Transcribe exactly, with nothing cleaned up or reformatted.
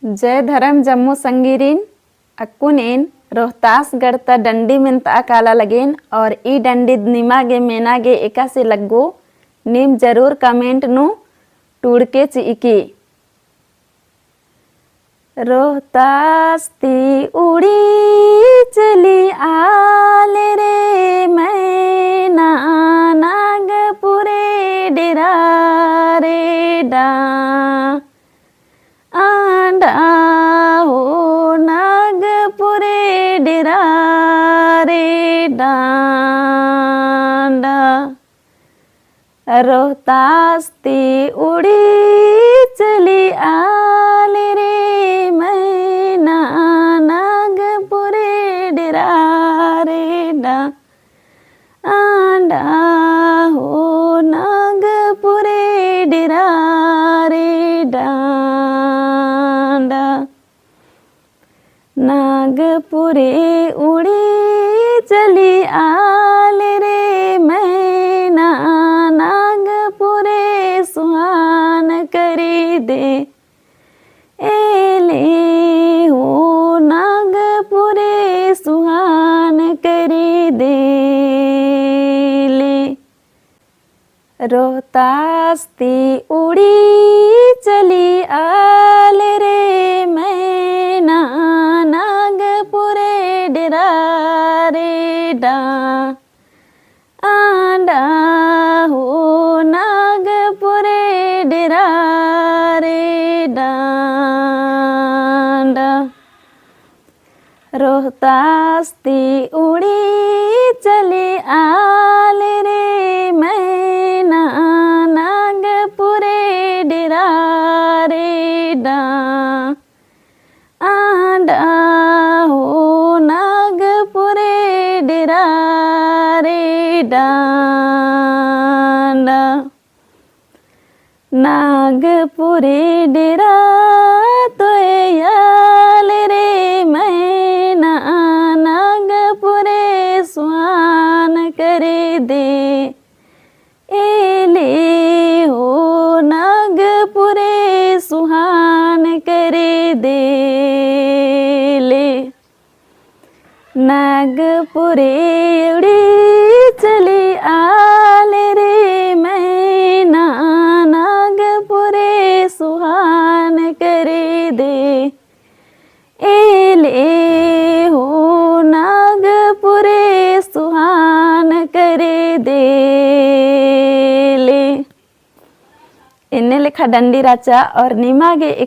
जय धरम जम्मो संगीरिन, अक्कुन एन रोहतासगढ़ ता डंडी मेन्तआ काला लगेन और ई डंडी निमा गे मेना गे एकासे लग्गो नीम जरूर comment नू टूड़के चिइकी। रोहतास ती उड़ी चली आले रे मैना नागपुरे डेरा रे डा। आंडा हो नागपुरे डेरा रे डांडा। रोहतास ती उड़ी चली आले रे मैना नागपुरे डेरा रे डा। आंडा हो नागपुरे डेरा रे डांडा। नागपुरे उड़ी चली आले रे मैना नागपुरे सुहान करी दे। एले हो नागपुरे सुहान करी देले। रोहतास ती उड़ी चली आले रे मैना नागपुरे डेरा रे डा। आंडा हो नागपुरे डेरा रे डांडा। रोहतास ती उड़ी चली आले रे मैना नागपुरे डेरा रे डा। आंडा हो नागपुरे डेरा रे डांडा। नागपुरे डेरा तोय आले रे मैना नागपुरे सुहान करी दे। एले हो नागपुरे सुहान करी देले। नागपुरे उड़ी चली आले रे मैना नागपुरे सुहान करी दे। एले हो नागपुरे सुहान करी देले। एन्ने लेखा डंडी रहचा और निमा गे